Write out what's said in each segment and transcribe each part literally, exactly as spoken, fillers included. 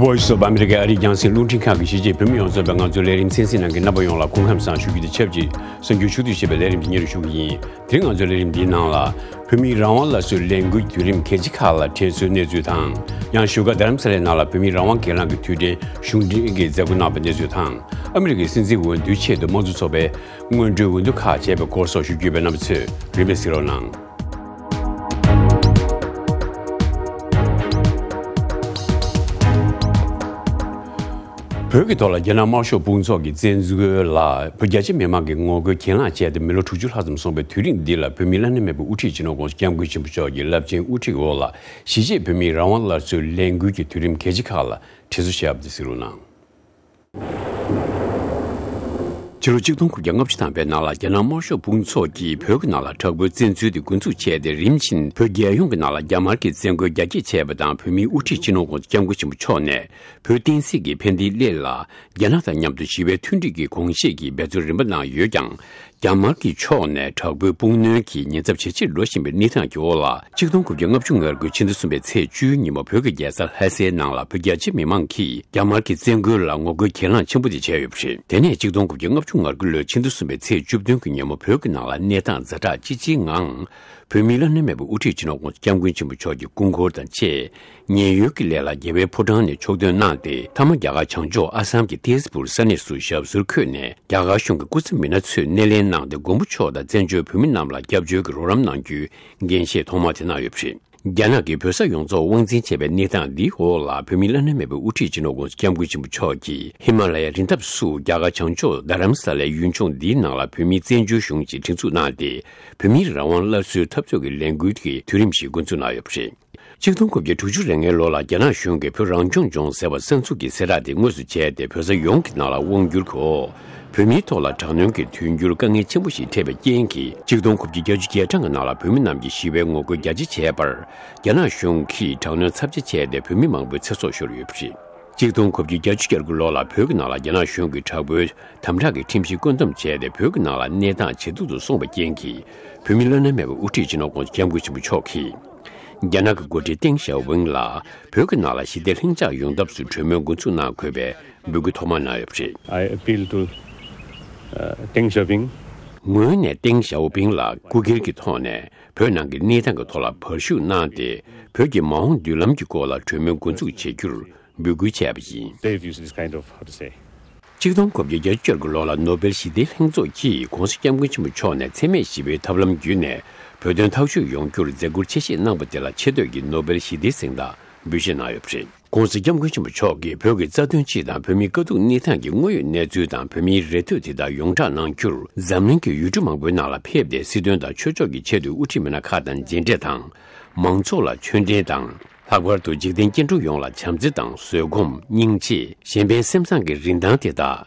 Voice of America ཨ་རིའི་རྒྱང་སྲིང་རླུང་འཕྲིན་ཁང་གི་གཞིས་བྱེས་བོད་མི་ཡོངས་རྫོགས་པའི་ང་ཚོའི་ལས་རིམ་གསན་གཟིགས་གནང་མཁན་རྣམ་པ་ཡོངས་ལ་སྐུ་ཁམས་བཟང་ཞུ་རྒྱུ་དང་ཆབས་ཅིག་གསར་འགྱུར་ཕྱོགས་བསྡུས་བྱས་པའི་ལས་རིམ་འདི་སྙན་སྒྲོན་ཞུ་གི་ཡིན། དེ་རིང་ང་ཚོའི་ལས་རིམ་འདིའི་ནང་ལ། བོད་མིའི་རང་དབང་སླར་གསོའི་ལས་འགུལ་བརྒྱུད་རིམ་གལ་ཆེ་ཁག་ལ་དྲན་གསོའི་གནས་ཚུལ་དང་། ཡང་བཞུགས་སྒར་རྡ་རམ་ས་ལའི་ནང་ལ་བོད་མིའི་རང་དབང་སྒེར་ལངས་ཀྱི་དུས་དྲན་གཞུང་འབྲེལ་གྱིས་མཛད་སྒོ་གནང་བའི་གནས་ཚུལ་དང་། ཨ་མི་རི་ཀའི་སྲིད་འཛིན་འོས་བསྡུའི་ཆེད་དུ་དམངས་གཙོ་ཚོགས་པའི་སྔོན་འགྲོའི་འོས་བསྡུ་ཁག་བྱས་པའི་སྐོར་སོགས་ཞུ་རྒྱུ་ཡོད་པའི་རྣམ་པ་ཚོས་རིན་པས་གཟིགས་རོགས་གནང་། བོད་ཀྱི་ཐོག་ལ་རྒྱ་ནག་དམར་ཤོག་དཔུང་ཚོགས་ཀྱི་བཙན་འཛུལ་ལ་བོད་རྒྱ་ཆེ་མི་མང་གིས་ངོ་རྒོལ་གྱེན་ལངས་བྱས་ཏེ་མི་ལོ་དྲུག་ཅུ་ལྷག་ཙམ་སོང་བའི་དུས་རིང་འདི་ལ། བོད་མིའི་བླ་ན་མེད་པའི་དབུ་ཁྲིད་སྤྱི་ནོར་༸གོང་ས་༸སྐྱབས་མགོན་ཆེན་པོ་མཆོག་གི་རླབས་ཆེན་དབུ་ཁྲིད་འོག་ལ་གཞིས་བྱེས་བོད་མིའི་རང་དབང་སླར་གསོའི་ལས་འགུལ་གྱི་དུས་རིམ་གལ་ཆེ་ཁག་ལ་དྲན་གསོ་ཞུ་བ་དེ་གཟིགས་རོགས་གནང་། ཕྱི་ལོ་ཆིག་སྟོང་དགུ་བརྒྱ་ལྔ་བཅུ་ཐམ་པའི་ནང་ལ་རྒྱ་ནག་དམར་ཤོག་དཔུང་ཚོགས་ཀྱིས་བོད་ཀྱི་ནང་ལ་དྲག་པོའི་བཙན་འཛུལ་དེ་འགོ་འཛུགས་བྱས་ཏེ། རིམ་བཞིན་བོད་རྒྱལ་ཡོངས་ཀྱི་ནང་ལ་རྒྱ་དམར་གྱི་བཙན་རྒོལ་རྒྱ་སྐྱེད་བྱས་པ་དང་། བོད་མིའི་དབུ་ཁྲིད་སྤྱི་ནོར་༸གོང་ས་༸སྐྱབས་མགོན་ཆེན་པོ་མཆོག་ནས་བོད་བསྟན་སྲིད་ཀྱི་ཕན་བདེའི་སླད་ལ་རྒྱ་ནག་དང་མཉམ་དུ་ཞི་བའི་མཐུན་སྒྲིལ་གྱི་དགོངས་བཞེས་ཀྱི་འབད་རྩོལ་རིམ་པ་གནང་ཡོད་ཀྱང་། རྒྱ་དམར་གྱི་ཕྱོགས་ནས་དྲག་པོའི་དཔུང་གནོན་གྱི་ཉེན་ཚབས་ཇེ་ཆེར་འགྲོ་བཞིན་པའི་གནས་སྟངས་ཀྱི་འོག་ལ། ཆིག་སྟོང་དགུ་བརྒྱ་ལྔ་བཅུ་ང་དགུ་ཕྱི་ཟླ་གསུམ་པའི་ཚེས་བཅུའི་ཉིན་མོ་བོད་ཀྱི་རྒྱལ་ས་ལྷ་སའི་ནང་ལ་བོད་རྒྱ་ཆེ་མི་མང་གིས་རྒྱ་དམར་གྱི་བཙན་རྒོལ་ལ་ངོ་རྒོལ་གྱེན་ལངས་ཆེན་པོ་དེ་བྱས་ཡོད་པ་རེད། དེ་ནས་ཆིག་སྟོང་དགུ་བརྒྱ་ལྔ་བཅུ་ང་དགུ་ལོའི་ཕྱི་ཟླ་གསུམ་པའི་ཚེས་བཅུ་བདུན་གྱི་ཉིན་མོ་བོད་ཀྱི་ནང་ལ་གནས་སྟངས་ཛ་དྲག་ཅི་ཆེའི་ངང་། བོད་མིའི་བླ་ན་མེད་པའི་དབུ་ཁྲིད་སྤྱི་ནོར་༸གོང་ས་༸སྐྱབས་མགོན་ཆེན་པོ་མཆོག་གི་སྐུ་འཁོར་དང་བཅས། ཉེན་གཡོལ་གྱི་སླད་ལ་རྒྱལ་བའི་ཕོ་བྲང་ནས་ཕྱོགས་ཐོན་གནང་སྟེ། མཐའ་མ་རྒྱ་གར་བྱང་ཕྱོགས་ཨ་སམ་གྱི་ཏེས་པུར་ས་གནས་སུ་ཞབས་སོར་འཁོད་ནས། རྒྱ་གར་གཞུང་གི་སྐུ་ཚབ་མི་སྣ་ཚོས་སྣེ་ལེན་གནང་སྟེ། མགོན་པོ་མཆོག་དང་བཙན་བྱོལ་བོད་མི་རྣམས་ལ་སྐྱབས་བཅོལ་གྱི་རོགས་རམ་གནང་རྒྱུའི་འགན་བཞེས་ཐོག་མ་དེ་གནང་ཡོད་པ་རེད། རྒྱ་ནག་གིས་བོད་ས་ཡོངས་རྫོགས་དབང་འཛིན་བྱས་པའི་གནས་སྟངས་འདིའི་འོག་ལ། བོད་མིའི་བླ་ན་མེད་པའི་དབུ་ཁྲིད་སྤྱི་ནོར་༸གོང་ས་༸སྐྱབས་མགོན་ཆེན་པོ་མཆོག་གིས་ཧི་མ་ལ་ཡའི་རི་འདབས་སུ་རྒྱ་གར་བྱང་ཕྱོགས་རྡ་རམ་ས་ལའི་ཡུལ་ལྗོངས་འདིའི་ནང་ལ་བོད་མིའི་བཙན་བྱོལ་གཞུང་ཞིག་སྒྲིག་འཛུགས་གནང་སྟེ། བོད་མིའི་རང་དབང་སླར་གསོའི་འཐབ་རྩོད་ཀྱི་ལས་འགུལ་གྱི་དུས་རིམ་ཞིག་འགོ་འཛུགས་གནང་ཡོད་པ་རེད། ཆིག་སྟོང་དགུ་བརྒྱ་དྲུག་ཅུ་རེ་ལྔའི་ལོ་ལ་རྒྱ་ནག་གཞུང་གིས་བོད་རང་སྐྱོང་ལྗོངས་ཟེར་བ་གསར་འཛུགས་ཀྱི་གསལ་བསྒྲགས་དེ་དངོས་སུ་བྱས་ཏེ། བོད་ས་ཡོངས་ཀྱི་ནང་ལ་དབང་བསྒྱུར་གྱི་འོག་བོད་མིའི་ཐོག་ལ་དྲག་གནོན་གྱི་དུས་འགྱུར་དཀའ་ངལ་ཆེན་པོ་ཞིག་འཕྲད་པའི་རྐྱེན་གྱིས། ཆིག་སྟོང་དགུ་བརྒྱ་བརྒྱད་ཅུ་གྱ་གྲངས་ཀྱི་ནང་ལ་བོད་མི་རྣམས་ཀྱིས་ཞི་བའི་ངོ་རྒོལ་རྒྱ་ཆེ་བྱས་པར། རྒྱ་ནག་གཞུང་གིས་དྲག་གནོན་ཚབས་ཆེ་བྱས་ཏེ། བོད་མི་མང་པོའི་ཚེ་སྲོག་ཤོར་ཡོད་པ་རེད། ཆིག་སྟོང་དགུ་བརྒྱ་བརྒྱད་ཅུ་གྱ་དགུ་ལོ་ལ་བོད་ཀྱི་ནང་ལ་རྒྱ་ནག་གཞུང་གིས་དྲག་པོའི་དམ་དྲག་གི་ཁྲིམས་གཞི་བཀོད་འདོམས་བྱས་ཏེ། བོད་ཀྱི་ནང་ལ་གནས་སྟངས་ཇེ་སྡུག་ཏུ་སོང་བའི་རྐྱེན་གྱིས། བོད་མི་བླ་ན་མེད་པའི་དབུ་ཁྲིད་སྤྱི་ནོར་༸གོང་ས་༸སྐྱབས་མགོན་ཆེན་པོ་མཆོག་གིས། རྒྱ་ནག་གི་འགོ་ཁྲིད་ཏེང་ཞའོ་ཕིང་ལ་བོད་ཀྱི་ནང་ལ་ཞི་བདེ་ལྷིང་འཇགས་ཡོང་ཐབས་སུ་གྲོས་མོལ་འགོ་འཛུགས་གནང་དགོས་པའི་འབོད་སྐུལ་ཐོག་མ་གནང་ཡོད་པ་རེད། I appeal to, uh, Deng Xiaoping. ངོས་ནས་ཏེང་ཞའོ་ཕིང་ལ་སྐུ་སྒེར་གྱི་ཐོག་ནས་བོད་ནང་གི་གནས་སྟངས་ཀྱི་ཐོག་ལ་བར་ཞུགས་གནང་སྟེ། བོད་ཀྱི་མ་འོངས་མདུན་ལམ་གྱི་སྐོར་ལ་གྲོས་མོལ་འགོ་འཛུགས་བྱེད་རྒྱུར་འབོད་སྐུལ་བྱས་པ་ཡིན། They've used this kind of, how to say, ཆིག་སྟོང་དགུ་བརྒྱ་བརྒྱད་ཅུ་གྱ་དགུ་ལོ་ལ་ནོ་བེལ་ཞི་བདེའི་ལྷན་ཚོགས་ཀྱིས་༸གོང་ས་༸སྐྱབས་མགོན་ཆེན་པོ་མཆོག་ནས་འཚེ་མེད་ཞི་བའི་ཐབས་ལམ་བརྒྱུད་ནས་བོད་དོན་ཐག་གཅོད་ཡོང་རྒྱུར་མཛད་ཁུར་ཆེ་བཞེས་གནང་པ་དེ་ལ་ཆེ་བསྟོད་ཀྱིས་ནོ་བེལ་ཞི་བདེའི་གཟེངས་རྟགས་འབུལ་བཞེས་གནང་ཡོད་པ་རེད། ༸གོང་ས་༸སྐྱབས་མགོན་ཆེན་པོ་མཆོག་གིས་བོད་ཀྱི་རྩ་དོན་སྤྱི་དང་། བོད་མིའི་དཀའ་སྡུག་གནས་སྟངས་ཀྱི་དངོས་ཡོད་གནས་ཚུལ་དང་། བོད་མིའི་རེ་འདོད་དེ་དག་ཡོངས་བསྒྲགས་གནང་རྒྱུར། འཛམ་གླིང་གི་ཡུལ་གྲུ་མང་པོའི་ནང་ལ་ཕེབས་ཏེ། སྲིད་དོན་དང་ཆོས་ཕྱོགས་ཀྱི་ཆེས་མཐོའི་དབུ་ཁྲིད་མི་སྣ་ཁག་དང་མཇལ་འཕྲད་དང་། མང་ཚོགས་ལ་ཆོས་འབྲེལ་དང་། ལྷག་པར་དུ་འཇིག་རྟེན་སྐྱེ་འགྲོ་ཡོངས་ལ་བྱམས་བརྩེ་དང་། བཟོད་སྒོམ། སྙིང་རྗེ། གཞན་ཕན་སེམས་བཟང་གི་རིན་ཐང་དེ་དག་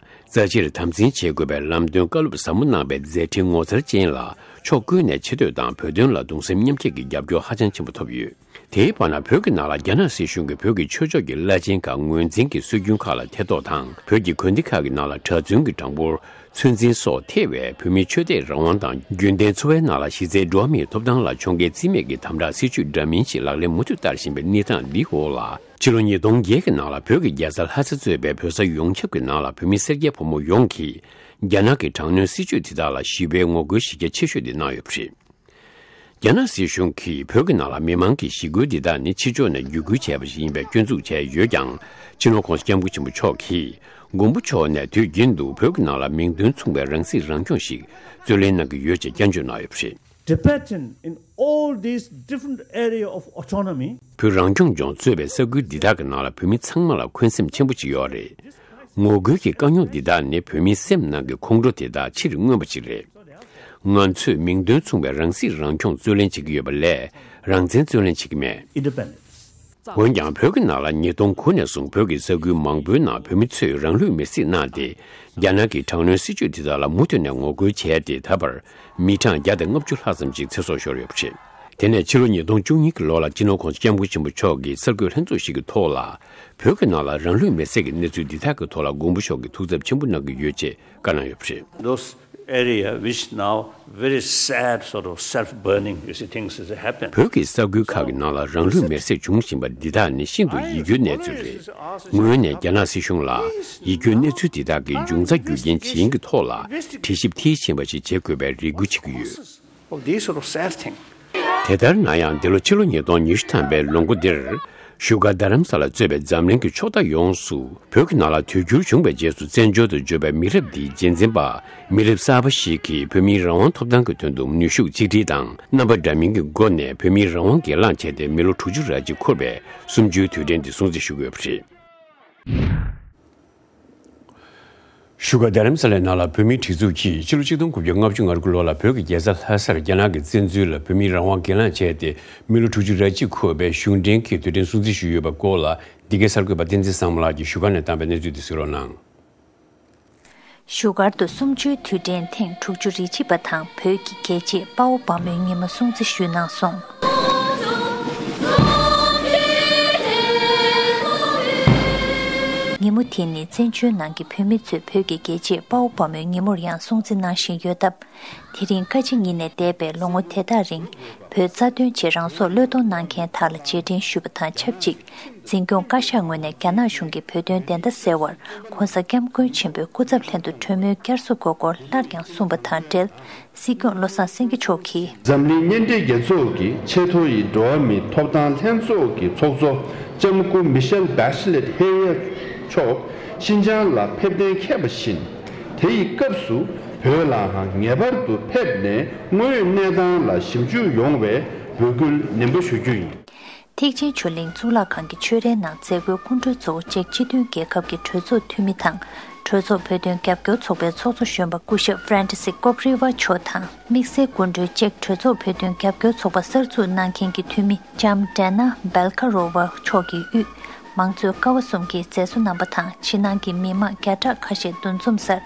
རྩ་ཆེར་དམ་འཛིན་བྱེད་དགོས་པའི་ལམ་སྟོན་བཀའ་སློབ་ཟབ་མོ་གནང་པའི་མཛད་འཕྲིན་ངོ་མཚར་ཅན་ལ། ཕྱོགས་ཀུན་ནས་ཆེ་བསྟོད་དང་། བོད་དོན་ལ་གདུང་སེམས་མཉམ་སྐྱེད་ཀྱི་རྒྱབ་སྐྱོར་ཧ་ཅང་ཆེན་པོ་ཐོབ་ཡོད། དེའི་བར་ན། བོད་ཀྱི་ནང་ལ་རྒྱ་ནག་སྲིད་གཞུང་གིས་བོད་ཀྱི་ཆོས་ཕྱོགས་ཀྱི་བླ་ཆེན་ཁག་ངོས་འཛིན་གྱི་སྲོལ་རྒྱུན་ཁག་ལ་ཐེ་གཏོགས་དང་། བོད་ཀྱི་དགོན་སྡེ་ཁག་གི་ནང་ལ་གྲྭ་བཙུན་གྱི་གྲངས་འབོར་ཚོད་འཛིན་སོགས་ཐེ་བའི་བོད་མིའི་ཆོས་དད་རང་དབང་དང་། རྒྱུན་ལྡན་འཚོ་བའི་ནང་ལ་གཞི་རྩའི་འགྲོ་བ་མིའི་ཐོབ་ཐང་ལ་མཆོང་བརྒལ་བརྩི་མེད་ཀྱི་དམ་དྲག་སྲིད་བྱུས་འདྲ་མིན་ཞིག་ལག་ལེན་མུ་མཐུད་བསྟར་བཞིན་པའི་གནས་སྟངས་འདིའི་འོག་ལ། ཕྱི་ལོ་ཉིས་སྟོང་བརྒྱད་ཀྱི་ནང་ལ་བོད་ཀྱི་རྒྱལ་ས་ལྷ་ས་གཙོས་པའི་བོད་ས་ཡོངས་ཁྱབ་ཀྱི་ནང་ལ་བོད་མི་སེར་སྐྱ་ཕོ་མོ་ཡོངས་ཀྱིས་རྒྱ་ནག་གི་དྲག་གནོན་སྲིད་བྱུས་དེ་དག་ལ་ཞི་བའི་ངོ་རྒོལ་གཞི་རྒྱ་ཆེ་ཤོས་དེ་གནང་ཡོད་པ་རེད། རྒྱ་ནག་སྲིད་གཞུང་གིས་བོད་ཀྱི་ནང་ལ་མི་མང་གི་ཞི་རྒོལ་འདི་དག་ནི་ཕྱི་ཕྱོགས་ནས་བརྒྱུད་སྐུལ་བྱས་པ་ཞིག་ཡིན་པའི་སྐྱོན་འཛུགས་བྱས་ཡོད་ཀྱང་། སྤྱི་ནོར་༸གོང་ས་༸སྐྱབས་མགོན་ཆེན་པོ་མཆོག་གིས་མགོན་པོ་མཆོག་ནས་དུས་རྒྱུན་དུ་བོད་ཀྱི་ནང་ལ་མིང་དོན་མཚུངས་པའི་རང་སྲིད་རང་སྐྱོང་ཞིག་རྩོད་ལེན་གནང་གི་ཡོད་ཅེས་བསྐྱར་བརྗོད་གནང་ཡོད་པ་རེད། Tibetan in all these different area of autonomy. བོད་རང་སྐྱོང་ལྗོངས་གཙོས་པའི་ས་ཁུལ་འདི་དག་གི་ནང་ལ་བོད་མི་ཚང་མ་ལ་འཁོན་སེམས་ཆེན་པོ་ཅིག་ཡོད་རེད། ངོ་རྒོལ་གྱི་དཀའ་རྙོག་འདི་དག་ནི་བོད་མིའི་སེམས་ནང་གི་ཁོང་ཁྲོ་དེ་དག་ཕྱིར་མངོན་པ་ཅིག་རེད། ང་ཚོས་མིང་དོན་མཚུངས་པའི་རང་སྲིད་རང་སྐྱོང་རྩོད་ལེན་བྱེད་ཀྱི་ཡོད་པ་ལས་རང་བཙན་རྩོད་ལེན་བྱེད་ཀྱི་མེད། Independence. འོན་ཀྱང་བོད་ཀྱི་ནང་ལ་ཉིས་སྟོང་དགུ་ནས་བཟུང་བོད་ཀྱི་ས་ཁུལ་མང་པོའི་ནང་བོད་མི་ཚོས་རང་ལུས་མེར་སྲེག་གནང་སྟེ། རྒྱ་ནག་གི་དྲག་གནོན་སྲིད་བྱུས་དེ་དག་ལ་མུ་མཐུད་ནས་ངོ་རྒོལ་བྱས་ཏེ། ད་བར་མི་གྲངས་བརྒྱ་དང་ལྔ་བཅུ་ལྷག་ཙམ་ཅིག་ཚེ་སྲོག་ཤོར་ཡོད་པ་རེད། དེ་ནས་ཕྱི་ལོ་ཉིས་སྟོང་བཅུ་གཉིས་ཀྱི་ལོ་ལ་སྤྱི་ནོར་༸གོང་ས་༸སྐྱབས་མགོན་ཆེན་པོ་མཆོག་གིས་གསར་འགོད་ལྷན་ཚོགས་ཤིག་གི་ཐོག་ལ། བོད་ཀྱི་ནང་ལ་རང་ལུས་མེར་སྲེག་གི་གནས་ཚུལ་འདི་དག་གི་ཐོག་ལ་མགོན་པོ་མཆོག་གིས་ཐུགས་འཚབ་ཆེན་པོ་གནང་གི་ཡོད་ཅེས་བཀའ་གནང་ཡོད་པ་རེད། Those area, which now very sad sort of self-burning, you see, things has happened. བོད་ཀྱི་ས་ཁུལ་ཁག་གི་ནང་ལ་རང་ལུས་མེར་སྲེག་འབྱུང་བཞིན་པ་འདི་དག་ནི་ཤིན་ཏུ་ཡིད་སྐྱོའི་གནས་ཚུལ་རེད། སྔོན་ནས་རྒྱ་ནག་སྲིད་གཞུང་ལ་ཡིད་སྐྱོའི་གནས་ཚུལ་འདི་དག་གི་འབྱུང་རྩ་རྒྱུ་རྐྱེན་ཇི་ཡིན་གྱི་ཐོག་ལ་དྲི་ཞིབ་མཐིལ་ཕྱིན་པ་ཞིག་བྱེད་དགོས་པའི་རེ་སྐུལ་བྱེད་ཀྱི་ཡོད། All these sort of sad things. དེ་ལྟར་ན་ཡང་འདི་ལོ་ཕྱི་ལོ་ཉིས་སྟོང་ཉི་ཤུ་ཐམ་པའི་ལོ་འགོ་འདིར། བཞུགས་སྒར་རྡ་རམ་ས་ལ་གཙོས་པའི་འཛམ་གླིང་གི་ཕྱོགས་མཐའ་ཡོངས་སུ་བོད་ཀྱི་ནང་ལ་དུས་འགྱུར་བྱུང་བའི་རྗེས་སུ་བཙན་བྱོལ་དུ་འབྱོར་བའི་མི་རབས་འདིའི་རྗེས་འཛིན་པ་མི་རབས་གསར་པ་ཞིག་གིས་བོད་མིའི་རང་དབང་ཐོབ་ཐང་གི་དོན་དུ་ནུས་ཤུགས་གཅིག་སྒྲིལ་དང་རྣམ་པ་འདྲ་མིན་གྱི་སྒོ་ནས་བོད་མིའི་རང་དབང་སྒེར་ལངས་བྱས་ཏེ་མི་ལོ་དྲུག་ཅུ་རེ་གཅིག་འཁོར་བའི་གསུམ་བཅུའི་དུས་དྲན་འདི་སྲུང་བརྩི་ཞུ་དགོས་པ་རེད། བཞུགས་སྒར་རྡ་རམ་ས་ལའི་ནང་ལ་བོད་མིའི་སྒྲིག་འཛུགས་ཀྱིས་ཕྱི་ལོ་ཆིག་སྟོང་དགུ་བརྒྱ་ལྔ་བཅུ་ང་དགུ་ལོ་ལ་བོད་ཀྱི་རྒྱལ་ས་ལྷ་སར་རྒྱ་ནག་གི་བཙན་འཛུལ་ལ་བོད་མིའི་རང་དབང་སྒེར་ལངས་བྱས་ཏེ་མི་ལོ་དྲུག་ཅུ་རེ་གཅིག་འཁོར་བའི་གཞུང་འབྲེལ་གྱི་དུས་དྲན་སྲུང་བརྩི་ཞུས་ཡོད་པའི་སྐོར་ལ་འདི་གའི་གསར་འགོད་པ་བསྟན་འཛིན་བཟང་མོ་ལགས་ཀྱིས་བཞུགས་སྒར་ནས་བཏང་བའི་གནས་ཚུལ་དེ་གཟིགས་རོགས་གནང་། བཞུགས་སྒར་དུ་གསུམ་བཅུའི་དུས་དྲན་ཐེངས་དྲུག་ཅུ་རེ་གཅིག་པ་དང་བོད་ཀྱི་རྒྱལ་གཅེས་དཔའ་བོ་དཔའ་མོའི་ཉིན་མོ་སྲུང་བརྩི་ཞུས་གནང་སོང་། ཉིན་མོ་དེ་ནི་བཙན་བྱོལ་ནང་གི་བོད་མི་ཚོས་བོད་ཀྱི་རྒྱལ་གཅེས་དཔའ་བོ་དཔའ་མོའི་ཉིན་མོར་ཡང་སྲུང་བརྩི་གནང་བཞིན་ཡོད་སྟབས། དེ་རིང་བཀའ་སྤྱི་ཉིད་ནས་འདས་པའི་ལོ་ངོ་དེ་དག་རིང་། བོད་རྩ་དོན་ཆེད་རང་སྲོག་བློས་གཏོང་གནང་མཁན་དག་ལ་རྗེས་དྲན་ཞུས་པ་དང་ཆབས་ཅིག་འཛིན་སྐྱོང་བཀའ་ཤག་ངོས་ནས་རྒྱ་ནག་གཞུང་གིས་བོད་དོན་བདེན་མཐའ་གསལ་བར་༧གོང་ས་༧སྐྱབས་མགོན་ཆེན་པོའི་སྐུ་ཚབ་ལྷན་དུ་གྲོས་མོལ་བསྐྱར་གསོ་དགོས་སྐོར་སླར་ཡང་གསུངས་པ་དང་འབྲེལ། སྲིད་སྐྱོང་བློ་བཟང་སེང་གེ་མཆོག་གིས། འཛམ་གླིང་མཉམ་འབྲེལ་རྒྱལ་ཚོགས་ཀྱི་ཆེས་མཐོ་ཡི་འགྲོ་བ་མིའི་ཐོབ་ཐང་ལྷན་ཚོགས་ཀྱི་ཚོགས་གཙོ་ལྕམ་སྐུ་མི་ཤེལ་བྷེ་ཤི་ལེད་ཧེ་ཡ་མཆོག་ཤིན་ཅང་ལ་ཕེབས་གཏན་འཁེལ་བ་བཞིན། དེ་ཡི་སྐབས་སུ་བོད་ལའང་ངེས་པར་དུ་ཕེབས་ནས་དངོས་ཡོད་གནས་སྟངས་ལ་ཞིབ་འཇུག་ཡོང་བའི་འབོད་སྐུལ་ནན་པོ་ཞུ་རྒྱུ་ཡིན། ཐེག་ཆེན་ཆོས་གླིང་གཙུག་ལག་ཁང་གི་ཆོས་རའི་ནང་མཛད་སྒོའི་སྐུ་མགྲོན་གཙོ་བོ་ཅེཀ་སྤྱི་མཐུན་རྒྱལ་ཁབ་ཀྱི་གྲོས་ཚོགས་འཐུས་མི་དང་། གྲོས་ཚོགས་བོད་དོན་རྒྱབ་སྐྱོར་ཚོགས་པའི་ཚོགས་གཙོ་གཞོན་པ་སྐུ་ཞབས་ཧྥ་རན་ཏི་སི་ཀོབ་རི་ཝ་མཆོག་དང་། དམིགས་བསལ་སྐུ་མགྲོན་ཅེཀ་གྲོས་ཚོགས་བོད་དོན་རྒྱབ་སྐྱོར་ཚོགས་པ་གསར་འཛུགས་གནང་མཁན་གྱི་འཐུས་མི་ལྕམ་ཌེ་ན་བེལ་ཁ་རོ་ཝ་མཆོག་གིས་དབུས་མང་གཙོའི་ཀ་བ་གསུམ་གྱི་མཛད་གཙོ་རྣམ་པ་དང་ཕྱི་ནང་གི་མི་མང་བརྒྱ་ཕྲག་ཁ་ཤས་འདུ་འཛོམས་སར།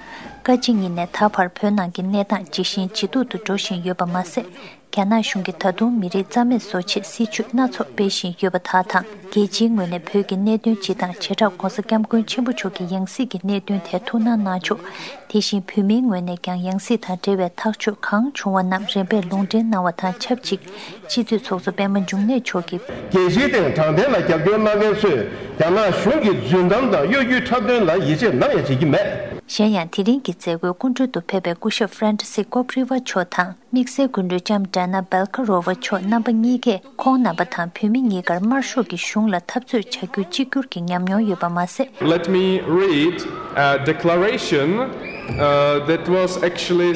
བཀའ་སྤྱི་ཉིད་ནས་ད་བར་བོད་ནང་གི་གནས་སྟངས་ཇི་བཞིན་ཇེ་སྡུག་ཏུ་འགྲོ་བཞིན་ཡོད་པ་མ་ཟད། རྒྱ་ནག་གཞུང་གིས་ད་དུང་མི་རིགས་རྩ་མེད་བཟོ་ཆེད་སྲིད་བྱུས་སྣ་ཚོགས་སྤེལ་བཞིན་ཡོད་པ་དག་དང་། རྒྱལ་སྤྱིའི་ངོས་ནས་བོད་ཀྱི་གནད་དོན་སྤྱི་དང་བྱེ་བྲག་༧གོང་ས་༧སྐྱབས་མགོན་ཆེན་པོ་མཆོག་གི་ཡང་སྲིད་ཀྱི་གནད་དོན་ཐད་ཐུགས་སྣང་གནང་ཕྱོགས། དེ་བཞིན་བོད་མིའི་ངོས་ནས་ཀྱང་ཡང་སྲིད་དང་འབྲེལ་བའི་ཐག་གཅོད་གང་བྱུང་བ་རྣམས་རིམ་པས་ལུང་འདྲེན་གནང་བ་དང་ཆབས་ཅིག་སྤྱི་འཐུས་ཚོགས་གཙོ་པད་མ་འབྱུང་གནས་མཆོག་གིས། རྒྱལ་སྤྱིའི་སྟེང་དྲང་བདེན་ལ་རྒྱབ་སྐྱོར་གནང་མཁན་ཚོས་རྒྱ་ནག་གཞུང་གི་རྫུན་གཏམ་དང་གཡོ་སྒྱུའི་འཁྲབ་སྟོན་ལ་ཡིད་ཆེས་ནམ་ཡང་བྱེད་ཀྱི་མེད། གཞན་ཡང་དེ་རིང་གི་མཛད་སྒོའི་སྐུ་མགྲོན་དུ་ཕེབས་པའི་སྐུ་ཞབས་ཧྥ་རན་ཏི་སི་ཀོབ་རི་ཝ་མཆོག་དང་། དམིགས་བསལ་སྐུ་མགྲོན་ལྕམ་ཌེ་ན་བེལ་ཁ་རོ་ཝ་མཆོག་རྣམ་པ་གཉིས་ཀས་ཁོང་རྣམ་པ་དང་བོད་མི་གཉིས་ཀར་དམར་ཤོག་གི་གཞུང་ལ་འཐབ་རྩོད་བྱ་རྒྱུ་གཅིག་གྱུར་གྱི་ཉམས་མྱོང་ཡོད་པ་མ་ཟད། Let me read a declaration, uh, that was actually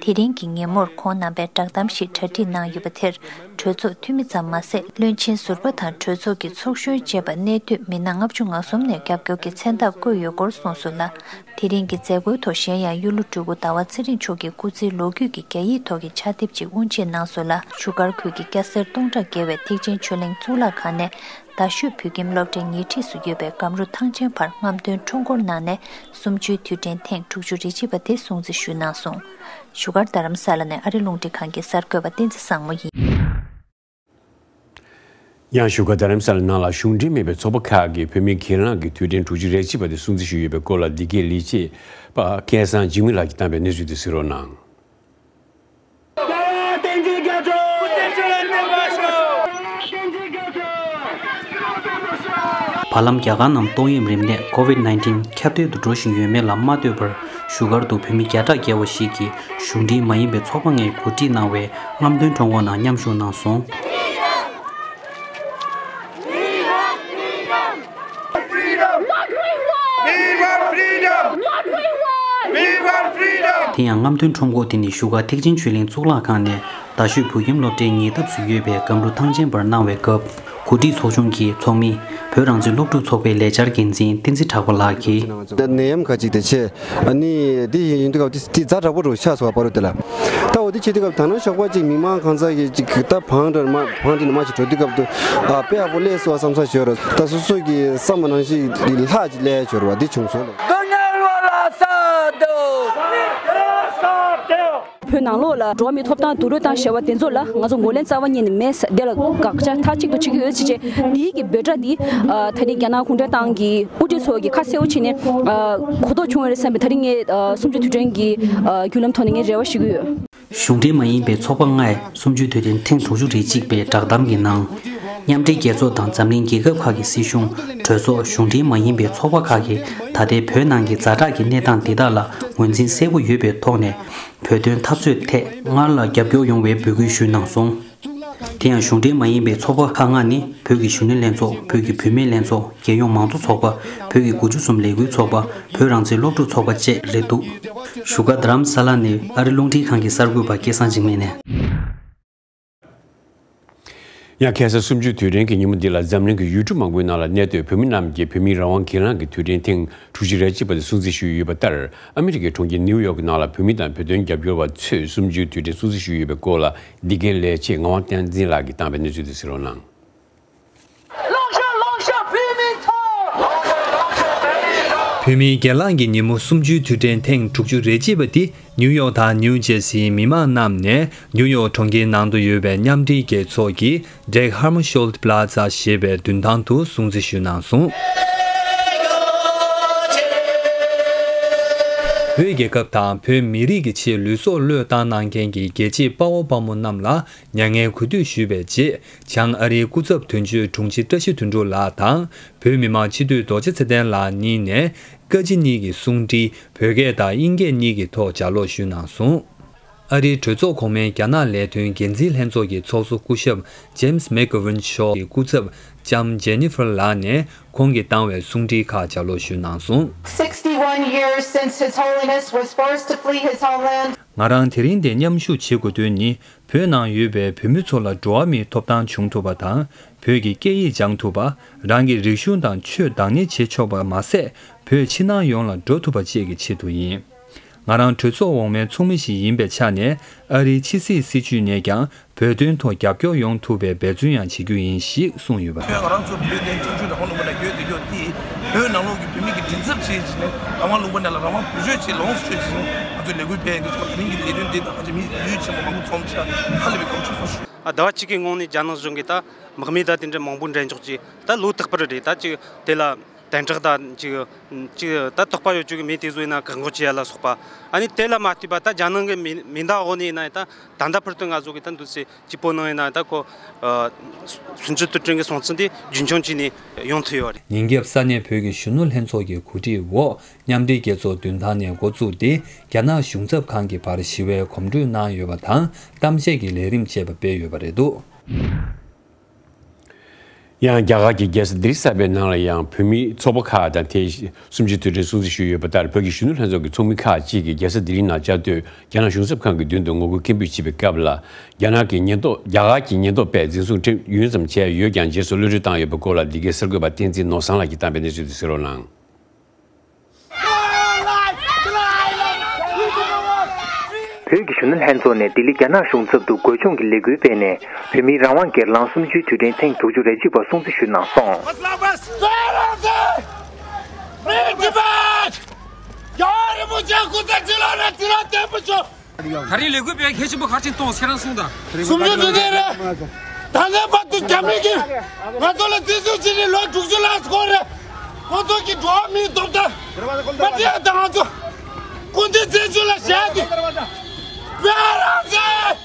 དེ་རིང་གི་ཉིན་མོར་ཁོང་རྣམ་པས་བསྒྲགས་གཏམ་ཞིག་གྲ་སྒྲིག་གནང་ཡོད་པ་དེར། གྲོས་ཚོགས་འཐུས་མི་ཙམ་མ་ཟད། བློན་ཆེན་ཟུར་པ་དང་གྲོས་ཚོགས་ཀྱི་ཚོགས་གཞོན་བཅས་པ་གནད་སྡོད་མི་སྣ་ལྔ་བཅུ་ང་གསུམ་ནས་རྒྱབ་སྐྱོར་གྱི་མཚན་རྟགས་བཀོད་ཡོད་སྐོར་གསུངས་སོང་ལ། དེ་རིང་གི་མཛད་སྒོའི་ཐོག་གཞན་ཡང་གཡུ་ལོ་སྤྲུལ་སྐུ་ཟླ་བ་ཚེ་རིང་མཆོག་གི་སྐུ་ཚེའི་ལོ་རྒྱུས་ཀྱི་རྒྱ་ཡིག་ཐོག་གི་ཕྱག་དེབ་ཅིག་དབུ་འབྱེད་གནང་སོང་ལ། བཞུགས་སྒར་ཁུལ་གྱི་སྐྱ་སེར་སྟོང་ཕྲག་བརྒལ་བས་ཐེག་ཆེན་ཆོས་གླིང་གཙུག་ལག་ཁང་ནས་རྡ་ཤོད་བོད་ཁྱིམ་སློབ་གྲྭའི་ཉེ་འཁྲིས་སུ་ཡོད་པའི་སྒམ་རུ་ཐང་ཆེན་བར་རྔམ་སྟོན་ཁྲོམ་སྐོར་གནང་ནས་གསུམ་བཅུའི་དུས་དྲན་ཐེངས་དྲུག་ཅུ་རེ་གཅིག་པ་དེ་སྲུང་བརྩི་ཞུས་གནང་སོང་། བཞུགས་སྒར་རྡ་རམ་ས་ལ་ནས་ཨ་རི་རླུང་འཕྲིན་ཁང་གི་གསར་འགོད་པ་བསྟན་འཛིན་བཟང་མོ་ཡིན། ཡང་བཞུགས་སྒར་རྡ་རམ་ས་ལ་ནང་ལ་གཞུང་འབྲེལ་མིན་པའི་ཚོགས་པ་ཁག་གིས་བོད་མིའི་སྒེར་ལངས་ཀྱི་དུས་དྲན་དྲུག་ཅུ་རེ་གཅིག་པ་དེ་སྲུང་བརྩི་ཞུས་ཡོད་པའི་སྐོར་ལ་འདི་གའི་ལས་བྱེད་པ་སྐལ་བཟང་འཇིགས་མེད་ལགས་ཀྱིས་བཏང་བའི་གནས་ཚུལ་དེ་གཟིགས་རོགས་གནང་། བར་ལམ་རྒྱ་གར་ནང་ཏོག་དབྱིབས་རིམས་ནད་ཀོ་ཝིད་ནའིན་ཊིན་ཁྱབ་གདལ་དུ་འགྲོ་བཞིན་ཡོད་མེད་ལ་མ་ལྟོས་པར། བཞུགས་སྒར་དུ་བོད་མི་བརྒྱ་ཕྲག་བརྒལ་བ་ཞིག་གིས་གཞུང་འབྲེལ་མ་ཡིན་པའི་ཚོགས་པ་ལྔས་གོ་སྒྲིག་གནང་བའི་རྔམ་སྟོན་ཁྲོམ་སྐོར་ནང་མཉམ་ཞུགས་གནང་སོང་། དེ་ཡང་རྔམ་སྟོན་ཁྲོམ་སྐོར་དེ་ནི་བཞུགས་སྒར་ཐེག་ཆེན་ཆོས་གླིང་གཙུག་ལག་ཁང་ནས་རྡ་ཤོད་བོད་ཁྱིམ་སློབ་གྲྭའི་ཉེ་འདབས་སུ་ཡོད་པའི་སྒམ་རུ་ཐང་ཆེན་བར་གནང་བའི་སྐབས། གོ་སྒྲིག་ཚོགས་ཆུང་གི་ཚོགས་མི། བོད་རང་བཙན་སློབ་ཕྲུག་ཚོགས་པའི་ལས་འཆར་འགན་འཛིན་བསྟན་འཛིན་གྲགས་པ་ལགས་ཀྱིས། ནད་ཡམས་ཁ་ཅིག་དེ་ཆེ། ཨ་ནི་འདི་ཡིན་དུས་སྐབས་དེ་དེ་ཛ་དྲག་པོ་རུ་ཆགས་སོང་བ་པ་རུ་དེ་ལ། ད་འོ་དེ་བྱེད་དུས་སྐབས་ད་ནང་ཞོགས་པ་ཅིག་མི་མང་གང་ཚ་གི་ཅིག་ད་བང་འདྲ་མ་བང་འདྲ་མ་ཞིག་འགྲོ་དུས་སྐབས་དུ་ཨ་དཔེ་ཡག་པོ་སླེབས་སོང་བ་བསམ་ས་ཞོར་ད་སོ་སོ་གི་བསམ་པ་ནང་བཞིན་གི་ལྷག་ཅིག་སླེབས་ཞོར་བ་འདི་བྱུང་སོང་ལ། ནང་ལོགས་ལ་འགྲོ་བ་མིའི་ཐོབ་ཐང་སྡུག་རུས་དང་ཞེས་པ་དེ་ཚོ་ལ་ང་ཚོ་ངོས་ལེན་རྩ་བ་ཉིད་ནས་མེད། དེ་ལ་དགག་བྱ་མཐའ་གཅིག་ཏུ་བྱེད་ཀྱི་ཡོད་ཟེར་བྱས། འདིའི་གི་འབོད་སྒྲ་འདི་ཨ་ད་རེས་རྒྱ་ནག་གུང་ཁྲན་ཏང་གི་དབུ་ཁྲིད་ཚོ་གིས་ཁ་གསལ་པོ་བྱས་ནས་ཨ་གོ་རྟོགས་བྱུང་བ་རེད་བསམ་པའི་ད་རེས་ངས་ཨ་གསུམ་བཅུའི་དུས་དྲན་གྱི་ཨ་བརྒྱུད་ལམ་ཐོག་ནས་ངས་རེ་བ་ཞུ་གི་ཡོད། གཞུང་འབྲེལ་མ་ཡིན་པའི་ཚོགས་པ་ལྔས་གསུམ་བཅུའི་དུས་དྲན་ཐེངས་དྲུག་ཅུ་རེ་གཅིག་པའི་བསྒྲགས་གཏམ་གྱི་ནང་། མཉམ་འབྲེལ་རྒྱལ་ཚོགས་དང་འཛམ་གླིང་རྒྱལ་ཁབ་ཁག་གི་སྲིད་གཞུང་། གྲོས་ཚོགས། གཞུང་འབྲེལ་མ་ཡིན་པའི་ཚོགས་པ་ཁག་གིས་ད་ལྟའི་བོད་ནང་གི་ཛ་དྲག་གི་གནས་སྟངས་འདི་དག་ལ་ངོས་འཛིན་གསལ་པོ་ཡོད་པའི་ཐོག་ནས། བོད་དོན་འཐབ་རྩོད་ཐད་སྔར་ལ་རྒྱབ་སྐྱོར་ཡོང་བའི་འབོད་སྐུལ་ཞུས་གནང་སོང་། དེ་ཡང་གཞུང་འབྲེལ་མ་ཡིན་པའི་ཚོགས་པ་ཁག་ལྔ་ནི། བོད་ཀྱི་གཞོན་ནུ་ལྷན་ཚོགས། བོད་ཀྱི་བུད་མེད་ལྷན་ཚོགས། རྒྱལ་ཡོངས་མང་གཙོ་ཚོགས་པ། བོད་ཀྱི་དགུ་བཅུ་གསུམ་ལས་འགུལ་ཚོགས་པ། བོད་རང་བཙན་སློབ་ཕྲུག་ཚོགས་པ་བཅས་རེད་འདུག་བཞུགས་སྒར་རྡ་རམ་ས་ལ་ནས་ཨ་རི་རླུང་འཕྲིན་ཁང་གི་གསར་འགོད་པ་སྐལ་བཟང་འཇིགས་མེད་ནས། ཡང་ཁ་སང་གསུམ་བཅུའི་དུས་དྲན་གྱི་ཉིན་མོ་འདི་ལ་འཛམ་གླིང་གི་ཡུལ་གྲུ་མང་པོའི་ནང་ལ་གནས་སྡོད་བོད་མི་རྣམས་ཀྱིས་བོད་མིའི་རང་དབང་སྒེར་ལངས་ཀྱི་དུས་དྲན་ཐེངས་དྲུག་ཅུ་རེ་གཅིག་པ་དེ་སྲུང་བརྩི་ཞུས་ཡོད་པ་ལྟར། ཨ་མི་རི་ཀའི་གྲོང་ཁྱེར་ནིའུ་ཡོག་གི་ནང་ལ་བོད་མི་དང་བོད་དོན་རྒྱབ་སྐྱོར་བ་ཚོས་གསུམ་བཅུའི་དུས་དྲན་སྲུང་བརྩི་ཞུས་ཡོད་པའི་སྐོར་ལ། འདི་གའི་ལས་བྱེད་ངག་དབང་བསྟན་འཛིན་ལགས་ཀྱིས་བཏང་བའི་གནས་ཚུལ་དེ་གསན་རོགས་གནང་། ལོག་ཤོག་ལོག་ཤོག་བོད་མི་ཚོ། བོད་མིའི་སྒེར་ལངས་ཀྱི་ཉིན་མོ་གསུམ་བཅུའི་དུས་དྲན་ཐེངས་དྲུག་ཅུ་རེ་གཅིག་པ་འདི་ནིའུ་ཡོག་དང་ནིའུ་ཇེར་སིའི་མི་མང་རྣམས་ནས་ནིའུ་ཡོག་གྲོང་ཁྱེར་ནང་དུ་ཡོད་པའི་མཉམ་འབྲེལ་རྒྱལ་ཚོགས་ཀྱི་ཌེག་ཧར་མར་ཤོལ་པ་ལ་ཛ་ཞེས་པའི་མདུན་ཐང་དུ་སྲུང་བརྩི་ཞུས་གནང་སོང་། བོད་རྒྱལ་ཁབ་དང་བོད་མི་རིགས་ཀྱི་ཆེད་ལུས་སྲོག་བློས་བཏང་གནང་མཁན་གྱི་རྒྱལ་གཅེས་དཔའ་བོ་དཔའ་མོ་རྣམས་ལ་མྱ་ངན་གུས་འདུད་ཞུས་པའི་རྗེས། བྱང་ཨ་རིའི་སྐུ་ཚབ་དོན་གཅོད་དྲུང་ཆེ་བཀྲ་ཤིས་དོན་གྲུབ་ལགས་དང་། བོད་མི་མང་སྤྱི་འཐུས་རྡོ་རྗེ་ཚེ་བརྟན་ལགས་གཉིས་ནས། བཀའ་སྤྱི་གཉིས་ཀྱི་གསུང་འཕྲིན་བོད་སྐད་དང་དབྱིན་སྐད་གཉིས་ཀྱི་ཐོག་ལྗགས་ཀློག་ཞུས་གནང་སོང་། ཨ་རིའི་གྲོས་ཚོགས་གོང་མའི་རྒྱ་ནག་ལས་དོན་འགན་འཛིན་ལྷན་ཚོགས་ཀྱི་ཚོགས་གཙོ་སྐུ་ཞབས་James McGovern་མཆོག་གི་སྐུ་ཚབ་ལྕམ་Jennifer་ལགས་ནས་ཁོང་གིས་བཏང་བའི་གསུང་འཕྲིན་ཁག་ལྗགས་ཀློག་ཞུས་གནང་སོང་། Sixty-one years since His Holiness was forced to flee his homeland. ང་རང་དེ་རིང་འདིར་མཉམ་ཞུགས་བྱེད་དགོས་དོན་ནི། བོད་ནང་ཡོད་པའི་བོད་མི་ཚོ་ལ་འགྲོ་བ་མིའི་ཐོབ་ཐང་བྱུང་ཐུབ་པ་དང་། བོད་ཀྱི་སྐད་ཡིག་སྦྱང་ཐུབ་པ། རང་གི་རིག་གཞུང་དང་ཆོས་བདག་གཉེར་བྱེད་ཆོག་པ་མ་ཟད། བོད་ཕྱི་ནང་ཡོངས་ལ་འགྲོ་ཐུབ་པ་བཅས་ཀྱི་ཆེད་དུ་ཡིན། ང་རང་གྲོས་ཚོགས་འོག་མའི་ཚོགས་མི་ཞིག་ཡིན་པའི་ཆ་ནས། ཨ་རིའི་ཕྱི་སྲིད་སྲིད་བྱུས་ནས་ཀྱང་བོད་དོན་ཐོག་རྒྱབ་སྐྱོར་ཡོང་ཐུབ་པའི་འབད་བརྩོན་ཡང་བྱེད་རྒྱུ་ཡིན་ཞེས་གསུངས་ཡོད་པ་རེད། ང་རང་ཚོ་བོད་ནས་བཙན་བྱོལ་རང་དབང་ལུང་པ་ནས་ཡོད་དེ་ཡོད་དེ། བོད་ནང་ལོགས་ཀྱི་བོད་མི་གི་མགྲིན་ཚབ་བྱས་བྱས་ནས་རང་དབང་ལུང་པ་ནས་ལ་རང་དབང་བེད་སྤྱོད་བྱས་ལོངས་སུ་སྤྱོད་བྱས་ནས་ང་ཚོས་ལས་འགུལ་སྤེལ་ཡོད་དེ། ཚོ་དེ་རིང་གི་ལས་དོན་འདི་དང་ང་ཚོ་མི་ཡུལ་ཆེན་པོ་མང་པོ་འཛོམས་བྱས་ཧ་ལས་པའི་གོམ་བགྲོད་ཚོགས་ཞུ། ཨ་ཟླ་བ་གཅིག་གི་སྔོན་ནས་རྒྱ་ནག་གཞུང་གིས་ད་དམག་མི་དང་དེ་འདྲ་མང་པོ་འདྲེན་འཇོག་ཅིག་ད་ལོ་རྟག་པར་རེད། ད་ཅིག་དེ་ལ་དན་དྲག་དང་ཅིག་ཅིག་ད་དོགས་པ་ཡོད་ཅོག་གི་མི་དེ་ཚོ་ཡིན་ན་བཀག་འགོག་བྱེད་ཡ་ལ་སོགས་པ། ཨ་ནི་དེ་ལ་མ་ལྟོས་པ་ད་རྒྱ་ནག་གི་མེ་མེ་མདའ་འོག་ནས་ཡིན་ན་ད་ད་ལྟ་བར་དུ་ང་ཚོ་གི་ད་འདུག་སེ་སྐྱིད་པོ་ནང་ཡིན་ན་ད་ཁོ་གསུམ་བཅུའི་དུས་དྲན་གྱི་སྲུང་བརྩི་འདི་རྒྱུན་འཁྱོངས་བྱས་ནས་ཡོང་ཐུབ་ཡོད་རེད། ཉིན་རྒྱབ་ས་གནས་བོད་ཀྱི་གཞོན་ནུ་ལྷན་ཚོགས་ཀྱི་གོ་སྒྲིག་འོག་མཉམ་འབྲེལ་རྒྱལ་ཚོགས་མདུན་ཐང་ནས་འགོ་བཙུགས་ཏེ། རྒྱ་ནག་གཞུང་ཚབ་ཁང་གི་བར་ཞི་བའི་གོམ་བགྲོད་གནང་ཡོད་པ་དང་། གཏམ་བཤད་ཀྱི་ལས་རིམ་བཅས་པ་སྤེལ་ཡོད་པ་རེད་འདུག་ཡང་རྒྱ་གར་གྱི་རྒྱལ་ས་ལྡི་རི་གསར་པའི་ནང་ལ་ཡང་བོད་མིའི་ཚོགས་པ་ཁག་དང་དེ་གསུམ་བཅུའི་དུས་དྲན་སྲུང་བརྩི་ཞུས་ཡོད་པ་ལྟར། བོད་ཀྱི་གཞོན་ནུ་ལྷན་ཚོགས་ཀྱི་ཚོགས་མི་ཁག་ཅིག་གིས་རྒྱལ་ས་ལྡི་རིའི་ནང་བཅའ་སྡོད་རྒྱ་ནག་གཞུང་ཚབ་ཁང་གི་མདུན་དུ་ངོ་རྒོལ་སྐད་འབོད་བྱེད་པའི་སྐབས་ལ། རྒྱ་ནག་གི་ཉེན་རྟོག་རྒྱ་གར་གྱི་ཉེན་རྟོག་པས་འཛིན་བཟུང་ཁྲིམས་ཡུན་ཙམ་བྱས་ཡོད་ཀྱང་། རྗེས་སུ་གློད་གྲོལ་བཏང་ཡོད་པའི་སྐོར་ལ། འདི་གའི་གསར་འགོད་པ་བསྟན་འཛིན་ནོར་བཟང་ལགས་ཀྱིས་བཏང་པའི་གནས་ཚུལ་དེ་གསན་རོགས་གནང་། བོད་ཀྱི་གཞོན་ནུ་ལྷན་ཚོགས་ནས་ལྡི་ལི་རྒྱ་ནག་གཞུང་ཚབ་ཏུ་འགོ་སྐྱོང་གི་ལས་འགུལ་སྤེལ་ནས། བོད་མིའི་རང་དབང་སྒེར་ལངས་གསུམ་བཅུའི་དུས་དྲན་ཐེངས་དྲུག་ཅུ་རེ་གཅིག་པ་སྲུང་བརྩི་ཞུས་གནང་སོང་། Free Tibet! རྒྱལ་བ་རིན་པོ་ཆེ་སྐུ་ཚེ་ཁྲི་ལོ་རེ་ཁྲི་ལོ་བརྟན་པོ་ཤོག་ད་རིང་ལས་འགུལ་སྤེལ་གལ་ཆེན་པོ་ག་རེ་བྱས་གཏོང་ཁྱེད་རང་གསུངས་དང་། གསུམ་བཅུ་དུས་དྲན་རེད། ད་ལན་བར་དུ་རྒྱ་མི་གིས་ང་ཚོ་ལ་བཙན་བཟུང་བྱས་ནས་ལོ་དྲུག་ཅུ་ལྷག་འགོར་རེད། ཁོང་ཚོ་གིས་འགྲོ་བ་མིའི་ཐོབ་ཐང་མ་སྤྲད་དང་། ང་ཚོ་སྐུ་མདུན་བཙན་བྱོལ་ལ་བཞག་སྟེ་བོད་རང་བཙན།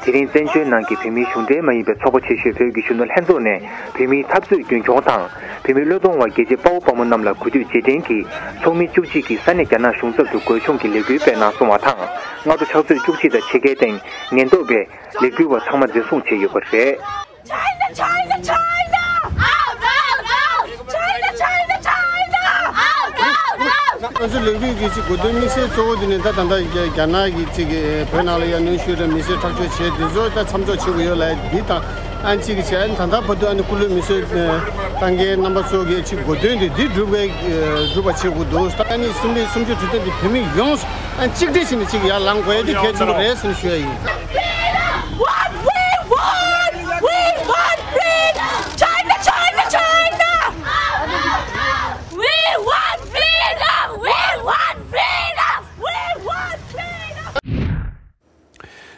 དེ་རིང་བཙན་བྱོལ་ནང་གི་བོད་མིའི་གཞུང་འབྲེལ་མ་ཡིན་པའི་ཚོགས་པ་ཆེ་ཤོས་བོད་ཀྱི་གཞོན་ནུ་ལྷན་ཚོགས་ནས། བོད་མིའི་འཐབ་རྩོད་རྒྱུན་འཁྱོངས་དང་། བོད་མི་བློས་གཏོང་བ་རྒྱལ་གཅེས་དཔའ་བོ་དཔའ་མོ་རྣམས་ལ་གུས་འདུད་རྗེས་དྲན་གྱིས། ཚོགས་མི་བཅུ་གཅིག་གིས་ས་གནས་རྒྱ་ནག་གཞུང་ཚབ་ཏུ་འགོ་སྐྱོང་གི་ལས་འགུལ་སྤེལ་གནང་སོང་བ་དང་། སྔ་དྲོ་ཕྱག་ཚོད་བཅུ་གཅིག་དང་ཕྱེད་ཀའི་སྟེང་ཉེན་རྟོག་པས་ལས་འགུལ་བ་ཚང་མ་འཛིན་བཟུང་བྱས་ཡོད་པ་རེད། China, China, China! Out, out, out! China, China, China! Out, out, out! ང་ཚོ་ལས་འགུལ་གྱི་ཅིག་གོ་དོན་དམིགས་བསལ་གཙོ་བོ་དེ་ནི། ད་ད་ལྟ་རྒྱ་རྒྱ་ནག་གི་ཅིག་བོད་ནང་ལ་ཡར་གནོན་ཤུགས་དང་མི་སེར་ཁྲག་སྦྱོར་བྱས་དེ་ཚོ་ད་མཚམས་འཇོག་བྱེད་དགོས་ཡོད་ལ། འདི་དང་ཨ་ནི་ཅིག་གི་བྱས། ཨ་ནི་ད་ལྟ་བར་དུ་ཨ་ནི་སྐུ་ལུས་མེ་གསོད་བཏང་མཁན་རྣམ་པ་ཚོ་གི་ཅིག་གོ་དོན་དེ་འདི་སྒྲུབ་པའི་སྒྲུབ་པ་བྱེད་དགོས་འདུག་ད་ཨ་ནི་གསུམ་པའི་གསུམ་བཅུའི་དུས་དྲན་འདི་བོད་མི་ཡོངས་ཨ་ནི་གཅིག་སྒྲིལ་བྱས་ནས་ཅིག་ཡར་ལངས་དགོས་ཡ་འདི་གལ་ཆེན་པོ་རེད་ཟེར་ནས་ཞུ་ཡ་ཡིན། What we want, we want freedom! China, China, China! We want freedom! We want freedom! We want freedom!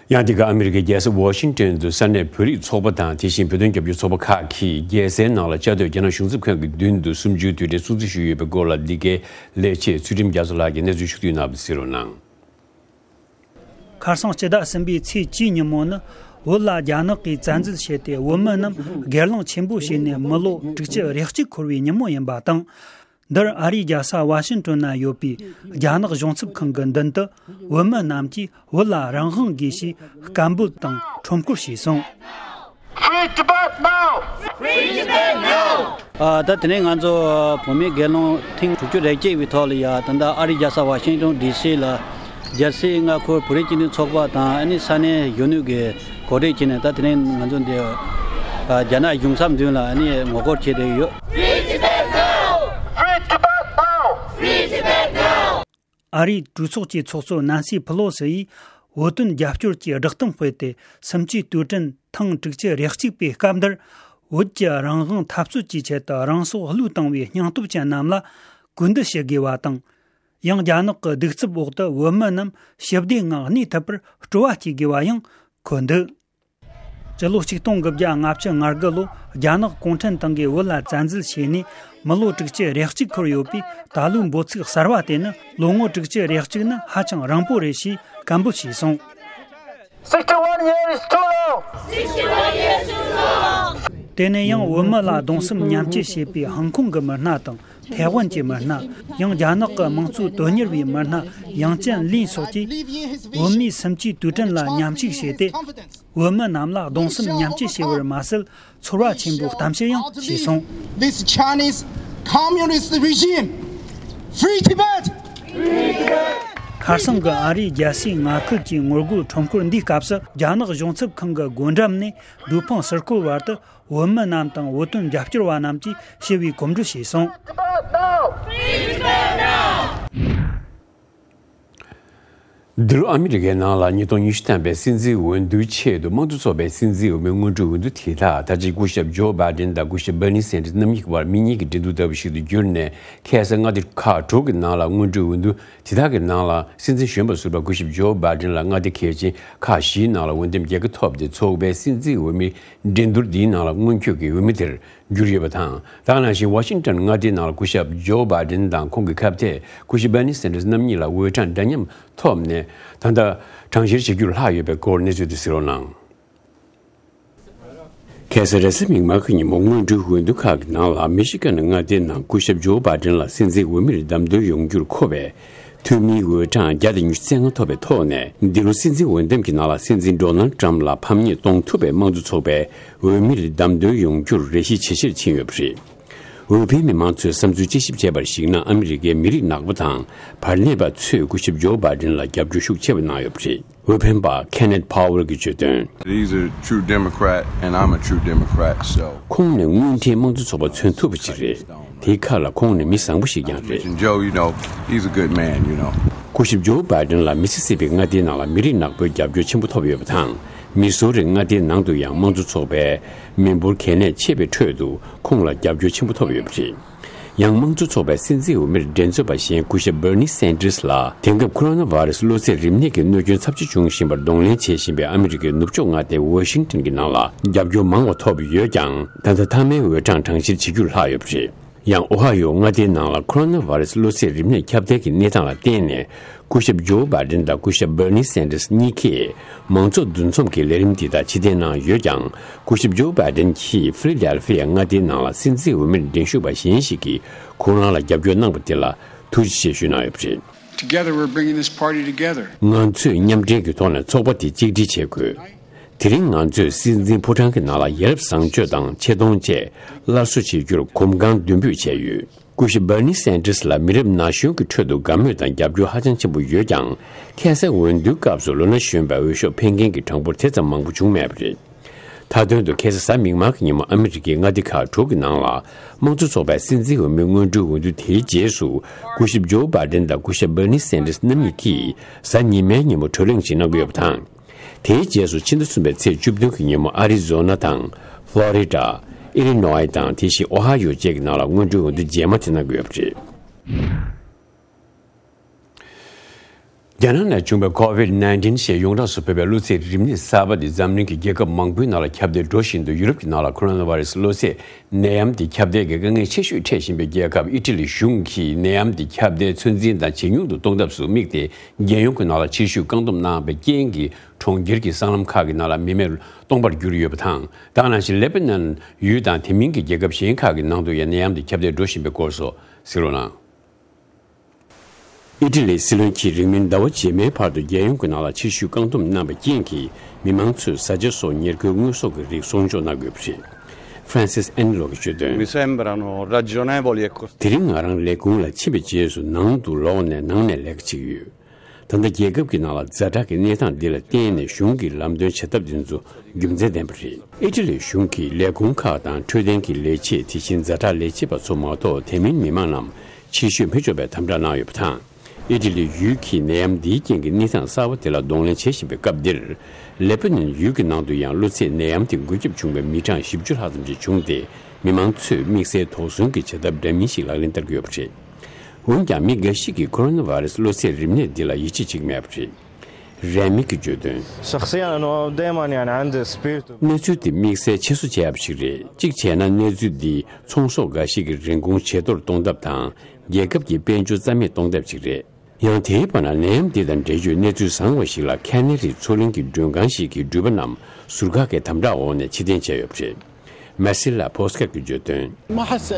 ཡང་འདི་ག་ཨ་མི་རི་ཀའི་རྒྱལ་ས་ཝ་ཤིང་ཏོན་དུ་ས་གནས་བོད་རིགས་ཚོགས་པ་དང་དེ་བཞིན་བོད་དོན་རྒྱབ་སྐྱོར་ཚོགས་པ་ཁག་གིས་རྒྱལ་སའི་ནང་ལ་བཅའ་སྡོད་རྒྱ་ནག་གཞུང་ཚབ་ཁང་གི་མདུན་དུ་གསུམ་བཅུའི་དུས་དྲན་སྲུང་བརྩི་ཞུས་ཡོད་པའི་སྐོར་ལ་འདི་གའི་ལས་བྱེད་ཚུལ་ཁྲིམས་རྒྱ་མཚོ་ལགས་ཀྱིས་གནས་ཚུལ་ཞུ་གཏུག་གནང་བ་གསན་རོགས་གནང་། ཁ་སང་སྤྱི་ཟླ་གསུམ་པའི་ཚེས་གཅིག་ཉིན་མོ་ནི་བོད་ལ་རྒྱ་ནག་གིས་བཙན་འཛུལ་བྱས་ཏེ་བོད་མི་རྣམས་སྒེར་ལངས་ཆེན་པོ་བྱས་ནས་མི་ལོ་དྲུག་ཅུ་རེ་གཅིག་འཁོར་བའི་ཉིན་མོ་ཡིན་པ་དང་། འདིར་ཨ་རིའི་རྒྱལ་ས་ཝ་ཤིང་ཏོན་ན་ཡོད་པའི་རྒྱ་ནག་གཞུང་ཚབ་ཁང་གི་མདུན་དུ་བོད་མི་རྣམས་ཀྱིས་བོད་ལ་རང་དབང་དགོས་ཞེས་སྐད་འབོད་དང་ཁྲོམ་སྐོར་བྱས་སོང་། Free Tibet now! Free Tibet now! ཨ། ད་དེ་ནས་ང་ཚོ་བོད་མི་སྒེར་ལངས་ཐེངས་དྲུག་ཅུ་རེ་གཅིག་པའི་ཐོག་ལ་ཡ། ད་ལྟ་ཨ་རིའི་རྒྱལ་ས་ཝ་ཤིང་ཏོན་ཌི་སི་ལ་རྒྱལ་སའི་མངའ་ཁུལ་བོད་རིགས་སྤྱི་མཐུན་ཚོགས་པ་དང་ཨ་ནི་ས་གནས་གཞོན་ནུ་གི་གོ་སྒྲིག་བྱས་ནས། ད་དེ་རིང་ང་ཚོ་འདི་རྒྱ་ནག་གཞུང་ཚབ་མདུན་ལ་ཨ་ནི་ངོ་རྒོལ་བྱེད་བསྡད་ཡོད། Free Tibet now! Free Tibet now! Free Tibet now! ཨ་རིའི་གྲོས་ཚོགས་ཀྱི་ཚོགས་གཙོ་ནན་སི་ཕི་ལོ་སི་ཡིས་བོད་དོན་རྒྱབ་སྐྱོར་གྱི་བསྒྲགས་གཏམ་སྤེལ་ཏེ། གསུམ་བཅུའི་དུས་དྲན་ཐེངས་དྲུག་ཅུ་རེ་གཅིག་པའི་སྐབས་འདིར་བོད་ཀྱི་རང་དབང་འཐབ་རྩོད་ཀྱི་ཆེད་དུ་རང་སྲོག་བློས་བཏང་བའི་སྙིང་སྟོབས་ཅན་རྣམས་ལ་གུས་འདུད་ཞུ་དགོས་པ་དང་། ཡང་རྒྱ་ནག་གི་གདུག་རྩུབ་འོག་ཏུ་བོད་མི་རྣམས་ཞི་བདེའི་ངང་གནས་ཐུབ་པར་སྤྲོ་བ་སྐྱེ་དགོས་པ་ཡང་འཁོད་འདུག། སྤྱི་ལོ་ཆིག་སྟོང་དགུ་བརྒྱ་ལྔ་བཅུ་ང་དགུ་ལོ་རྒྱ་ནག་གུང་ཁྲན་ཏང་གིས་བོད་ལ་བཙན་འཛུལ་བྱས་ནས་མི་ལོ་དྲུག་ཅུ་རེ་གཅིག་འཁོར་ཡོད་པས། ད་ལོའི་འབོད་ཚིག་གསར་བ་དེ་ནི་ལོ་ངོ་དྲུག་ཅུ་རེ་གཅིག་ནི་ཧ་ཅང་རིང་པོ་རེད་ཞེས་སྐད་འབོད་བྱས་སོང་། Sixty-one years is too long. Sixty-one years is too long. དེ་ནས་ཡང་བོད་མི་ལ་གདུང་སེམས་མཉམ་སྐྱེད་བྱེད་པའི་ཧང་ཀོང་གི་མི་སྣ་དང་། ཐའེ་ཝན་གྱི་མི་སྣ། ཡང་རྒྱ་ནག་གི་དམངས་གཙོའི་དོན་གཉེར་བའི་མི་སྣ་ཡང་ཅན་ལིན་སོགས་ཀྱིས་བོད་མིའི་གསུམ་བཅུའི་དུས་དྲན་ལ་མཉམ་ཞུགས་བྱས་ཏེ། བོད་མི་རྣམས་ལ་གདུང་སེམས་མཉམ་སྐྱེད་བྱས་པར་མ་ཟད། ཚོར་བ་ཆེན་པོས་གཏམ་བཤད་ཡང་བྱས་སོང་། This Chinese communist regime, free Tibet! ཁ་སང་གི་ཨ་རིའི་རྒྱལ་སའི་མངའ་ཁུལ་གྱི་ངོ་རྒོལ་ཁྲོམ་སྐོར་འདིའི་སྐབས་སུ། རྒྱ་ནག་གཞུང་ཚབ་ཁང་གི་སྒོ་འགྲམ་ནས་གྲོ་ཕང་ཟུར་བཀོལ་བར་དུ། བོད་མི་རྣམས་དང་བོད་དོན་རྒྱབ་སྐྱོར་བ་རྣམས་ཀྱིས་ཞི་བའི་གོམ་བགྲོད་བྱས་སོང་། འདི་ལོ་ཨ་མི་རི་ཀའི་ནང་ལ་ཉིས་སྟོང་ཉི་ཤུ་ཐམ་པའི་སྲིད་འཛིན་འོས་བསྡུའི་ཆེད་དུ་དམངས་གཙོ་ཚོགས་པའི་སྲིད་འཛིན་འོས་མིའི་སྔོན་འགྲོའི་འོས་བསྡུ་དེ་དག་ད་ཆ་སྐུ་ཞབས་ཇོ་བྷའི་ཌེན་དང་སྐུ་ཞབས་བྷར་ནི་སན་ཌར་སི་རྣམ་གཉིས་ཀྱི་བར་མི་གཉིས་ཀྱི་འགྲན་བསྡུར་ལྟ་བུ་ཞིག་ཏུ་གྱུར་ནས། ཁ་སང་མངའ་སྡེ་ཁག་དྲུག་གི་ནང་ལ་སྔོན་འགྲོའི་འོས་བསྡུ་དེ་དག་གི་ནང་ལ་སྲིད་འཛིན་གཞོན་པ་ཟུར་པ་སྐུ་ཞབས་ཇོ་བྷའི་ཌེན་ལ་མངའ་སྡེ་གལ་ཆེན་ཁག་བཞིའི་ནང་ལ་འོས་འདེམས་རྒྱལ་ཁ་ཐོབ་སྟེ། ཚོགས་པའི་སྲིད་འཛིན་འོས་མིའི་འགྲན་བསྡུར་འདིའི་ནང་ལ་སྔོན་སྐྱོད་ཀྱི་འོས་མི་དེར་གྱུར་ཡོད་པ་དང་། ད་ག་ནང་བཞིན་ཝ་ཤིང་ཏོན་མངའ་སྡེའི་ནང་ལ་སྐུ་ཞབས་ཇོ་བྷའི་ཌེན་དང་ཁོང་གི་ཁ་གཏད་སྐུ་ཞབས་བྷར་ནི་སན་ཌར་སི་རྣམ་གཉིས་ལ་འོས་གྲངས་འདྲ་མཉམ་ཐོབ་ནས། ད་ལྟ་གྲངས་བཤེར་བྱེད་རྒྱུར་ལྷག་ཡོད་པའི་སྐོར་གནས་ཚུལ་དེ་གཟིགས་རོགས་གནང་། ཁ་སང་རེས་གཟའ་མིག་དམར་གྱི་ཉིན་མོ་སྔོན་འགྲོའི་འོས་བསྡུ་ཁག་གི་ནང་ལ་མི་ཤི་གན་མངའ་སྡེའི་ནང་སྐུ་ཞབས་ཇོ་བྷའི་ཌེན་ལ་སྲིད་འཛིན་འོས་མིར་བདམས་ཐོན་ཡོང་རྒྱུར་མཁོ་བའི་འཐུས་མིའི་འོས་གྲངས་བརྒྱ་དང་ཉི་ཤུ་རྩ་ལྔ་ཐོབ་པའི་ཐོག་ནས། འདི་ལོ་སྲིད་འཛིན་འོས་འདེམས་ཀྱི་ནང་ལ་སྲིད་འཛིན་ཌོ་ནལ་ཌི་ཊརམ་ཕི་ལ་ཕམ་ཉེས་གཏོང་ཐུབ་པའི་དམངས་གཙོ་ཚོགས་པའི་འོས་མིར་བདམས་ཐོན་ཡོང་རྒྱུར་རེ་ཞིག་ཇེ་ཆེར་ཕྱིན་ཡོད་པ་རེད། འོས་འཕེན་མི་མང་ཚོས་བསམ་ཚུལ་དཔྱད་ཞིབ་བྱས་པར་གཞིགས་ན། ཨ་མི་རི་ཀའི་མི་རིགས་ནག་པོ་དང་བར་གནས་པ་ཚོས་སྐུ་ཞབས་ཇོ་བྷའི་ཌེན་ལ་རྒྱབ་སྐྱོར་ཤུགས་ཆེ་བ་གནང་ཡོད་པ་རེད། འོས་འཕེན་པ་ཁེ་ནེད་ཕ་ཝེལ་གྱིས་བརྗོད་དོན། He's a true Democrat, and I'm a true Democrat, so. ཁོང་ནི་དངོས་འབྲེལ་དམངས་གཙོ་ཚོགས་པ་མཚོན་ཐུབ་པ་ཞིག་རེད། དེའི་ཁ་ལ་ཁོང་ནི་མི་བཟང་པོ་ཞིག་ཀྱང་རེད། And Joe, you know, he's a good man, you know. སྐུ་ཞབས་ཇོ་བྷའི་ཌེན་ལ་མི་སི་སི་པི་མངའ་སྡེའི་ནང་ལ་མི་རིགས་ནག་པོའི་རྒྱབ་སྐྱོར་ཆེན་པོ་ཐོབ་ཡོད་པ་དང་། མི་སོ་རི་མངའ་སྡེའི་ནང་དུ་ཡང་དམངས་གཙོ་ཚོགས་པའི་མི་འབོར་གལ་གནད་ཆེ་བའི་ཁྲོད་དུ་ཁོང་ལ་རྒྱབ་སྐྱོར་ཆེན་པོ་ཐོབ་ཡོད་པ་རེད། ཡང་དམངས་གཙོ་ཚོགས་པའི་སྲིད་འཛིན་འོས་མིར་འགྲན་རྩོད་པ་གཞན་སྐུ་ཞབས་བྷར་ནི་སན་ཌར་སི་ལ། དེང་སྐབས་ཁོ་རོ་ན་བྷ་ར་སི་གློ་ཚད་རིམས་ནད་ཀྱི་གནོད་སྐྱོན་ཚབས་ཆེ་བྱུང་བཞིན་པར་གདོང་ལེན་བྱེད་བཞིན་པའི་ཨ་མི་རི་ཀའི་ནུབ་ཕྱོགས་མངའ་སྡེ་ཝ་ཤིང་ཏོན་གྱི་ནང་ལ་རྒྱབ་སྐྱོར་མང་བ་ཐོབ་ཡོད་ཀྱང་། ད་ལྟ་མཐའ་མའི་འོས་གྲངས་གྲངས་བཤེར་བྱེད་རྒྱུར་ལྷག་ཡོད་པ་རེད། ཡང་ཨོ་ཧ་ཡོ་མངའ་སྡེའི་ནང་ལ་ཁོ་རོ་ན་བྷ་ར་སི་གློ་ཚད་རིམས་ནད་ཁྱབ་གདལ་གྱི་གནས་སྟངས་ལ་བརྟེན་ནས། སྐུ་ཞབས་ཇོ་བྷའི་ཌེན་དང་སྐུ་ཞབས་བྷར་ནི་སན་ཌར་སི་གཉིས་ཀས་མང་ཚོགས་འདུ་འཛོམས་ཀྱི་ལས་རིམ་འདི་དག་ཕྱིར་འཐེན་གནང་ཡོད་ཀྱང་། སྐུ་ཞབས་ཇོ་བྷའི་ཌེན་གྱིས་ཕི་ལི་ཌེལ་ཕི་ཡ་མངའ་སྡེའི་ནང་ལ་སྲིད་འཛིན་འོས་མིར་འགྲན་ཞུགས་པ་གཞན་ཞིག་གིས་ཁོང་རང་ལ་རྒྱབ་སྐྱོར་གནང་བ་དེ་ལ་ཐུགས་རྗེ་ཆེ་ཞུ་གནང་ཡོད་པ་རེད། Together, we're bringing this party together. ང་ཚོས་མཉམ་འབྲེལ་གྱི་ཐོག་ནས་ཚོགས་པ་དེ་གཅིག་སྒྲིལ་བྱེད་དགོས། དེ་རིང་ང་ཚོས་སྲིད་འཛིན་ཕོ་བྲང་གི་ནང་ལ་ཡ་རབས་བཟང་སྤྱོད་དང་ཆེ་མཐོང་བཅས་སླར་གསོ་བྱེད་རྒྱུར་གོམ་གང་མདུན་སྤོས་བྱས་ཡོད། སྐུ་ཞབས་བྷར་ནི་སན་ཌར་སི་ལ་མི་རབས་ན་གཞོན་གྱི་ཁྲོད་དུ་དགའ་མོས་དང་རྒྱབ་སྐྱོར་ཧ་ཅང་ཆེན་པོ་ཡོད་ཀྱང་། ཁ་སང་འོས་བསྡུའི་སྐབས་སུ་ལོ་ན་གཞོན་པའི་འོས་ཤོག་འཕེན་མཁན་གྱི་གྲངས་འབོར་དེ་ཙམ་མང་པོ་བྱུང་མེད་པ་རེད། མཐའ་དོན་དུ་ཁ་སང་གཟའ་མིག་དམར་གྱི་ཉིན་མོ་ཨ་མི་རི་ཀའི་མངའ་སྡེ་ཁག་དྲུག་གི་ནང་ལ་དམངས་གཙོ་ཚོགས་པའི་སྲིད་འཛིན་འོས་མིའི་སྔོན་འགྲོའི་འོས་བསྡུ་དེའི་རྗེས་སུ། སྐུ་ཞབས་ཇོ་བྷའི་ཌེན་དང་སྐུ་ཞབས་བྷར་ནི་སན་ཌར་སི་རྣམ་གཉིས་ཀྱིས་གཟའ་ཉི་མའི་ཉིན་མོ་བགྲོ་གླེང་ཞིག་གནང་གི་ཡོད་པ་དང་། དེའི་རྗེས་སུ་ཕྱི་ཟླ་གསུམ་པའི་ཚེས་བཅུ་བདུན་གྱི་ཉིན་མོ་ཨ་རི་ཛོ་ན་དང་། ཕློ་རི་ཌ། ཨི་ལི་ནོའི་དང་དེ་བཞིན་ཨོ་ཧ་ཡོ་བཅས་ཀྱི་ནང་ལ་སྔོན་འགྲོའི་འོས་བསྡུ་རྗེས་མ་དེ་གནང་གི་ཡོད་པ་རེད། རྒྱ་ནག་ནས་བྱུང་བའི་ཀོ་ཝིད་ནའིན་ཊིན་ཞེས་ཡོངས་གྲགས་སུ་བོད་པའི་གློ་ཚད་རིམས་ནད་གསར་པ་འདི་འཛམ་གླིང་གི་རྒྱལ་ཁབ་མང་པོའི་ནང་ལ་ཁྱབ་གདལ་འགྲོ་བཞིན་འདུག་ཡུ་རོབ་ཀྱི་ནང་ལ་ཁོ་རོ་ན་བྷ་རེ་སི་གློ་ཚད་ནད་ཡམས་འདི་ཁྱབ་གདལ་གྱི་དཀའ་ངལ་ཆེ་ཤོས་འཕྲད་བཞིན་པའི་རྒྱལ་ཁབ་ཨི་ཊ་ལི་གཞུང་གིས་ནད་ཡམས་འདི་ཁྱབ་གདལ་ཚོད་འཛིན་དང་ཇེ་ཉུང་དུ་གཏོང་ཐབས་སུ་དམིགས་ཏེ། རྒྱལ་ཡོངས་ཀྱི་ནང་ལ་ཕྱིར་བཤོལ་བཀག་སྡོམ་གནང་བའི་རྐྱེན་གྱིས། གྲོང་ཁྱེར་གྱི་སྲང་ལམ་ཁག་གི་ནང་ལ་མི་མེད་སྟོང་པར་གྱུར་ཡོད་པ་དང་། ད་ག་ནང་བཞིན་ལེ་པ་ནན་ཡུལ་དང་དེ་མིན་གྱི་རྒྱལ་ཁབ་གཞན་ཁག་གི་ནང་དུ་ཡང་ནད་ཡམས་འདི་ཁྱབ་གདལ་འགྲོ་བཞིན་པའི་སྐོར་སོགས་གཟིགས་རོགས་གནང་། ཨི་ཊ་ལིའི་སྲིད་བློན་གྱིས་རིང་མིན་ཟླ་བ་རྗེས་མའི་བར་དུ་རྒྱལ་ཡོངས་ཀྱི་ནང་ལ་ཕྱིར་བཤོལ་བཀག་སྡོམ་གནང་བའི་རྐྱེན་གྱིས་མི་མང་ཚོས་བཟའ་བཅའ་སོགས་ཉེར་མཁོའི་དངོས་ཟོག་གི་རིགས་གསོག་འཇོག་གནང་དགོས་པ་རེད། ཧྥ་རན་སིས་ཨན་ལོ་གིས་བརྗོད་དོན། Mi sembrano ragionevoli e costruttive. དེ་རིང་ང་རང་ལས་ཁུངས་ལ་ཕྱིན་པའི་རྗེས་སུ་ནང་དུ་ལོག་ནས་ནང་ནས་ལས་ཀ་བྱེད་ཀྱི་ཡོད། ད་ལྟ་རྒྱལ་ཁབ་ཀྱི་ནང་ལ་ཛ་དྲག་གི་གནས་སྟངས་འདི་ལ་བརྟེན་ནས་གཞུང་གིས་ལམ་སྟོན་བྱ་ཐབས་འདི་ཚོ་རྒྱུ་མཚན་ལྡན་པ་རེད། ཨི་ཊ་ལིའི་གཞུང་གིས་ལས་ཁུངས་ཁག་དང་འཕྲོད་བསྟེན་གྱི་ལས་བྱེད། དེ་བཞིན་ཛ་དྲག་ལས་བྱེད་པ་ཚོ་མ་གཏོགས་དེ་མིན་མི་མང་རྣམས་ཕྱིར་བཤོལ་མི་ཆོག་པའི་དམ་བསྒྲགས་གནང་ཡོད་པ་དང་། ཨི་ཊ་ལི་ཡུལ་གྱི་ནད་ཡམས་འདིའི་རྐྱེན་གྱིས་གནས་སྟངས་གསར་པ་དེ་ལ་གདོང་ལེན་བྱེད་བཞིན་པའི་སྐབས་འདིར། ལེ་པ་ནན་ཡུལ་གྱི་ནང་དུ་ཡང་གློ་ཚད་ནད་ཡམས་དེ་འགོས་ཁྱབ་བྱུང་བའི་མི་གྲངས་བཞི་བཅུ་ལྷག་ཙམ་ཞིག་བྱུང་སྟེ། མི་མང་ཚོས་དམིགས་བསལ་དོགས་ཟོན་གྱི་བྱ་ཐབས་འདྲ་མིན་ཞིག་ལག་ལེན་བསྟར་གྱི་ཡོད་པ་རེད། འོན་ཀྱང་མི་འགའ་ཞིག་གིས་ཁོ་རོ་ན་བྷ་རེ་སི་གློ་ཚད་རིམས་ནད་འདི་ལ་ཡིད་ཆེས་བྱེད་ཀྱི་མེད་པ་རེད། རན་མི་གིས་བརྗོད་དོན། شخصيا انه دائما يعني عندي سبيرتو. གནས་ཚུལ་འདི་དམིགས་བསལ་ཆེད་བཟོ་བྱས་པ་ཞིག་རེད། གཅིག་བྱས་ན་གནས་ཚུལ་འདི་ཚོང་ཟོག་འགའ་ཞིག་གི་རིན་གོང་ཇེ་མཐོར་གཏོང་ཐབས་དང་རྒྱལ་ཁབ་ཀྱི་དཔལ་འབྱོར་རྩ་མེད་གཏོང་ཐབས་ཤིག་རེད། ཡང་དེའི་བར་ན་ནད་ཡམས་འདི་དང་འབྲེལ་ཡོད་གནས་ཚུལ་བཟང་བ་ཞིག་ལ་ཁེ་ནེ་རི་མཚོ་གླིང་གི་མགྲོན་ཁང་ཞིག་གི་འགྲུལ་པ་རྣམས་ཟུར་བཀག་གི་དམ་བསྒྲགས་འོག་ནས་ཕྱིར་འཐེན་བྱས་ཡོད་པ་རེད། མེ་སི་ལ་ཕོ་སི་ཀ་གིས་བརྗོད་དོན། ما حس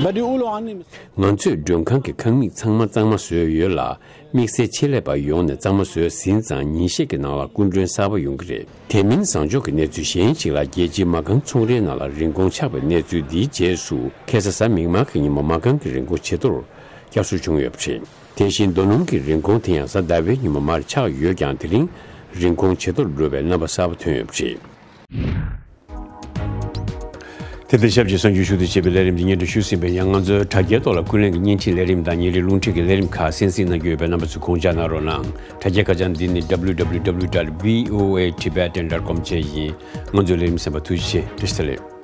بدي اقوله عني. ང་ཚོས་མགྲོན་ཁང་གི་ཁང་མིག་ཚང་མ་གཙང་མ་བཟོས་ཡོད་ལ། དམིགས་བསལ་ཆེད་ལས་པ་ཡོང་ནས་གཙང་མ་བཟོས་ཟིན་ཙང་ཉིན་ཤས་ཀྱི་ནང་ལ་སྐུ་མགྲོན་གསར་པ་ཡོང་གི་རེད། དེ་མིན་བཟང་ཕྱོགས་ཀྱི་གནས་ཚུལ་གཞན་ཞིག་ལ། རྒྱལ་སྤྱིའི་མ་རྐང་ཚོང་རའི་ནང་ལ་རིན་གོང་ཆག་པའི་གནས་ཚུལ་འདིའི་རྗེས་སུ། ཁ་སང་གཟའ་མིག་དམར་གྱི་ཉིན་མོ་མ་རྐང་གི་རིན་གོང་ཇེ་མཐོར་བསྐྱར་གསོ་བྱུང་ཡོད་པ་རེད། དེ་བཞིན་རྡོ་སྣུམ་གྱི་རིན་གོང་དེ་ཡང་གཟའ་ཟླ་བའི་ཉིན་མོ་མར་ཆག་ཡོད་ཀྱང་། དེ་རིང་རིན་གོང་ཇེ་མཐོར་འགྲོ་བའི་རྣམ་པ་གསར་པ་ཐོན་ཡོད་པ་རེད། དེ་དང་ཆབས་ཅིག་གསར་འགྱུར་ཞུ་གཏུག་བྱེད་པའི་ལས་རིམ་འདི་སྙན་སྒྲོན་ཞུས་ཟིན་པས། ཡང་ང་ཚོའི་དྲ་རྒྱའི་ཐོག་ལ་ཀུན་གླེང་གི་བརྙན་འཕྲིན་ལས་རིམ་དང་ཉིན་རེའི་རླུང་འཕྲིན་གྱི་ལས་རིམ་ཁག་གསན་གཟིགས་གནང་རྒྱུ་ཡོད་པས། རྣམ་པ་ཚོས་དགོངས་འཇགས་གནང་རོགས་གནང་། དྲ་རྒྱའི་ཁ་བྱང་འདི་ནི་www.voatibetan.com བཅས་ཡིན། ང་ཚོའི་ལས་རིམ་གསན་པར་ཐུགས་རྗེ་ཆེ། བཀྲ་ཤིས་བདེ་ལེགས།